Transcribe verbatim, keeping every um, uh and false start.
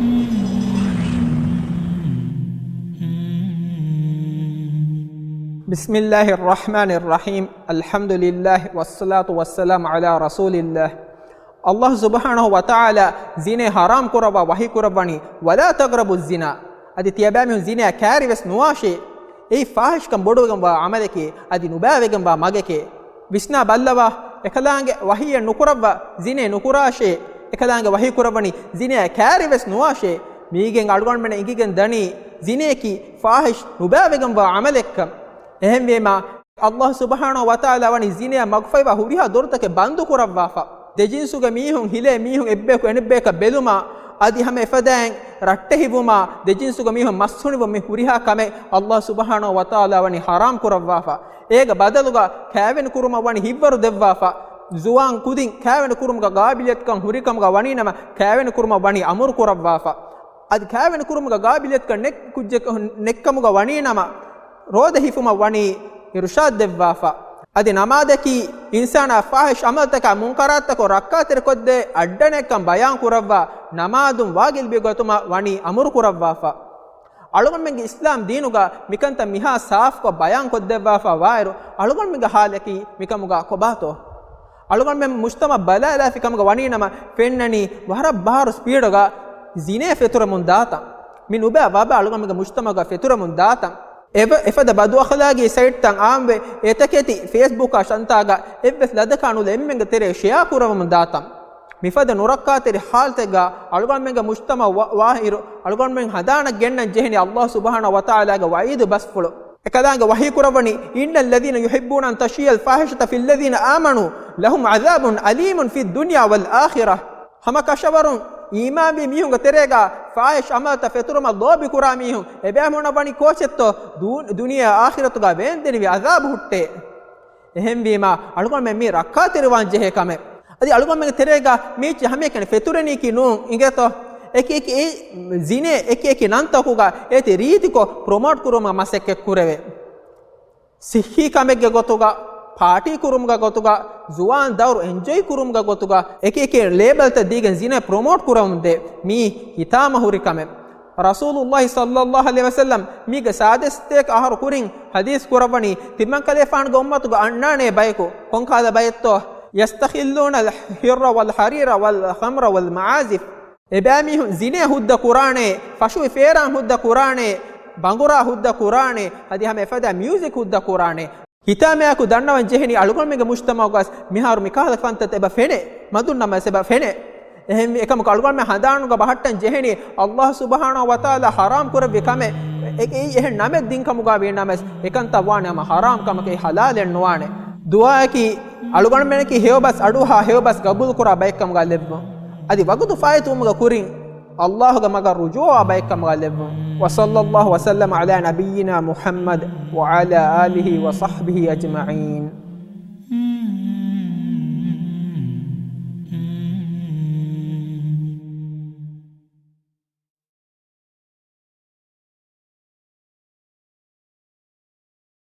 بسم الله الرحمن الرحيم. الحمد لله والصلاة والسلام على رسول الله. ﷲ ސުބްޙާނަހޫ ވަތަޢާލާ ޒިނޭ ޙަރާމް ކުރައްވާ ވަޙީ ކުރައްވަނީ، "ولا تقربوا الزنا." އަދި ތިޔަބައިމީހުން ޒިނާއަށް ކައިރިވެސް ނުވާށޭ. އެއީ ފާޙިޝްކަން ބޮޑުވެގެންވާ ޢަމަލެކޭ، އަދި ނުބައިވެގެންވާ މަގެކޭ. ވިސްނާ ބައްލަވާ، އެކަލާނގެ ވަޙީއެއް ނުކުރައްވާ، ޒިނޭ ނުކުރާށޭ. އެކަލާނގެ ވަޙީ ކުރައްވަނީ، ޒިނޭއަށް ކައިރިވެސް ނުވާށޭ. މީގެން އަޅުގަނޑުމެން އެނގިގެން ދަނީ، ޒިނޭކީ ފާޙިޝް ނުބައިވެގެންވާ ޢަމަލެއްކަން. އެހެންވީމާ، ﷲ ސުބްޙާނަހޫ ވަތަޢާލާ ވަނީ ޒިނޭއަށް މަގުފައިވާ ހުރިހާ ދޮރުތަކެއް ބަންދު ކުރައްވާފަ. ދެޖިންސުގެ މީހުން ހިލޭ މީހުން އެއްބަޔަކު އެނެއްބަޔަކަށް ބެލުމާ، އަދި ހަމަ އެފަދައިން ރައްޓެހިވުމާ، ދެޖިންސުގެ މީހުން މަސް ހުނިވުން، މި ހުރިހާ ކަމެއް ﷲ ސުބްޙާނަހޫ ވަތަޢާލާ ވަނީ ޙަރާމް ކުރައްވާފަ. އޭގެ ބަދަލުގަ ކައިވެނި ކުރުމަށް ވަނީ ހިއްވަރު ދެއްވާފަ. ޒުވާން ކުދިން ކައިވެނި ކުރުމުގަ ގާބިލިއްޔަތުކަން ހުރިކަމުގަ ވަނީ ނަމަ، ކައިވެނި ކުރުމަށް ވަނީ އަމުރު ކުރައްވާފަ. އަދި ކައިވެނި ކުރުމުގަ ގާބިލިއްޔަތުކަން ނެތް ކުއްޖެއް ނެތްކަމުގަ ވަނީ ނަމަ، ރޯދަ ހިފުމަށް ވަނީ އިރުޝާދު ދެއްވާފަ. އަދި ނަމާދަކީ އިންސާނާ ފާޙިޝް ޢަމަލުތަކާ މުންކަރާތްތަކުން ރައްކާތެރިކޮށްދޭ އައްޑަނެއްކަން ބަޔާން ކުރައްވާ، ނަމާދުން ވާގިލްބި ގޮތުމަށް ވަނީ އަމުރު ކުރައްވާފަ. އަޅުގަނޑުމެންގެ އިސްލާމް ދީނުގަ މިކަންތައް މިހާ ސާފުކޮށް ބަޔާން ކޮށްދެއްވާފަ ވާއިރު، އަޅުގަނޑުމެންގެ ޙާލަކީ މިކަމުގަ ކޮބާތޯ؟ އަޅުގަނޑުމެން މުޖްތަމަޢަށް ބަލާލާފި ކަމުގަ ވަނީ ނަމަ، ފެންނަނީ ވަރަށް ބާރު ސްޕީޑުގަ ޒިނޭ ފެތުރަމުން ދާތަން. މި ނުބައި ވަބާ އަޅުގަނޑުމެންގެ މުޖްތަމަޢުގަ ފެތުރަމުން ދާތަން. އެފަ-، އެފަދަ ބަދުއަޚުލާގީ ސައިޓްތައް އާންވެ، އެތަކެތި ފޭސްބުކާ ޝަންތާގަ އެއްވެސް ލަދަކާ ނުލަ އެންމެންގެ ތެރޭ ޝެއާ ކުރަމުން ދާތަން. މިފަދަ ނުރައްކާތެރި ޙާލަތެއްގަ އަޅުގަނޑުމެންގެ މުޖްތަމަޢު ވާ-، ވާއިރު، އަޅުގަނޑުމެން ހަނދާނަށް ގެންނަން ޖެހެނީ ﷲ ސުބްޙާނަހޫ ވަތަޢާލާގެ ވަޢީދު ބަސްފުޅު. އެކަލާނގެ ވަޙީ ކުރައްވަނީ، "إن الذين يحبون أن تشيع الفاحشة في الذين آمنوا لهم عذاب أليم في الدنيا والآخرة." ހަމަ ކަށަވަރުން އީމާންވި މީހުންގެ ތެރޭގަ ފާޙިޝް ޢަމަލުތައް ފެތުރުމަށް ލޯބި ކުރާ މީހުން އެބައިމީހުންނަށް ވަނީ ކޯޗެއްތޯ؟ ދު-، ދުނިޔެ އާޚިރަތުގަ ވޭންދެނިވި ޢަޛާބު ހުއްޓޭ. އެހެންވީމާ، އަޅުގަނޑުމެން މި ރައްކާތެރިވާން ޖެހޭ ކަމެއް. އަދި އަޅުގަނޑުމެންގެ ތެރޭގަ މީޗި ހަމައެކަނި ފެތުރެނީކީ ނޫން އިނގޭތޯ؟ އެކި އެކި އެ ޒިނޭ އެކި އެކި ނަންތަކުގަ އޭތި ރީތިކޮށް ޕްރޮމޯޓް ކުރުމަށް މަސައްކަތް ކުރެވޭ. ސިއްހީ ކަމެއްގެ ގޮތުގަ، ޕާޓީ ކުރުމުގެ ގޮތުގަ، ޒުވާން ދައުރު އެންޖޮއި ކުރުމުގެ ގޮތުގަ، އެކި އެކި ލޭބަލްތައް ދީގެން ޒިނޭ ޕްރޮމޯޓް ކުރަމުންދޭ މީ ހިތާމަ ހުރި ކަމެއް. ރަސޫލުﷲ ޞައްލައްލާހު ޢަލައިހި ވަސައްލަމް މީގެ ސާދަ ސަތޭކަ އަހަރު ކުރިން ޙަދީޘް ކުރައްވަނީ، ތިމަންކަލޭފާނުގެ އުއްމަތުގަ އަންނާނޭ ބަޔަކު، ކޮންކަހަލަ ބައެއްތޯ؟ يستحلون الحر والحرير والخمر والمعازف. އެބައިމީހުން ޒިނޭ ހުއްދަ ކުރާނޭ، ފަށުވި ފޭރާން ހުއްދަ ކުރާނޭ، ބަނގުރާ ހުއްދަ ކުރާނޭ، އަދި ހަމަ އެފަދަ މިއުޒިކް ހުއްދަ ކުރާނޭ. ހިތާމައާއެކު ދަންނަވަން ޖެހެނީ އަޅުގަނޑުމެންގެ މުޖްތަމަޢުގަސް މިހާރު މިކަހަލަ ކަންތައް އެބަ ފެނޭ، މަދުން ނަމަވެސް އެބަ ފެނޭ. އެހެންވީ އެކަމަކު އަޅުގަނޑުމެން ހަނދާނުގަ ބަހައްޓަން ޖެހެނީ، ﷲ ސުބްޙާނަހޫ ވަތަޢާލާ ޙަރާމް ކުރެއްވި ކަމެއް، އެ-، އެއީ އެހެން ނަމެއް ދިން ކަމުގަ ވީ ނަމަވެސް، އެކަންތައް ވާނެ ހަމަ ޙަރާމް ކަމަކަށް، އެއީ ޙަލާލެއް ނުވާނެ. ދުޢާއަކީ، އަޅުގަނޑުމެންނަކީ ހެޔޮބަސް އަޑުއަހާ ހެޔޮބަސް ގަބޫލުކުރާ ބައެއްކަމުގަ ލެއްވުން. އަދި ވަގުތު ފާއިތުވުމުގެ ކުރިން، ﷲގެ މަގަށް ރުޖޫޢަވާ ބައެއްކަމުގަ ލެއްވުން. وصلى الله وسلم على نبينا محمد وعلى آله وصحبه أجمعين.